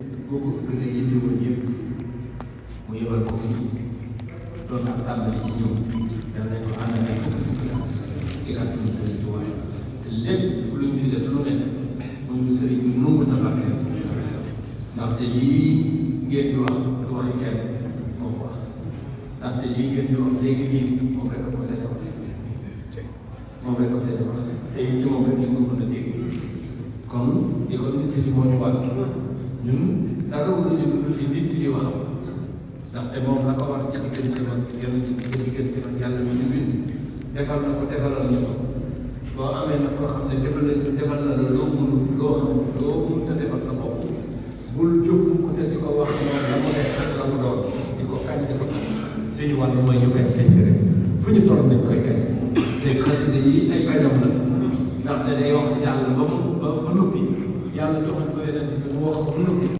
boo ko gënee yittewoon yëpp mu yebal ko fi doon ak tàmbali ci ñoom yàlla nañ ko ànd ak fukki at ci kàttanu Sëriñ Tuubaa te lépp luñ fi def lu ne moom sëriñ bi nangu tabaxee ndaxte lii ngeen di wax du waxi kenn moo ko wax ndaxte lii ngeen di wax léegi nii moom rek a ko seet wax moom rek a ko seet wax te ci moom rek ngeen ko mën a dégg kon di ko nit si moo ñu war ñun dara waruñu dund li nit di wax ndaxte moom la ko war ci diggante man yàlla ci diggante man yàlla mi ñu bind defal na ko defalal ñu ko boo amee nag loo xam ne defal na la loo mënul loo xam loo mënut a defal sa bopp bul jóg ko te di ko wax moom la mu def ak la mu doon di ko kañ di ko suñu wàll mooy ñu kañ sëñ bi rek fu ñu toll nañ koy kañ te xasida yi ay kañam la ndaxte day wax yàlla ba noppi yàlla joxañ ko yeneen bi mu wax ko ba noppi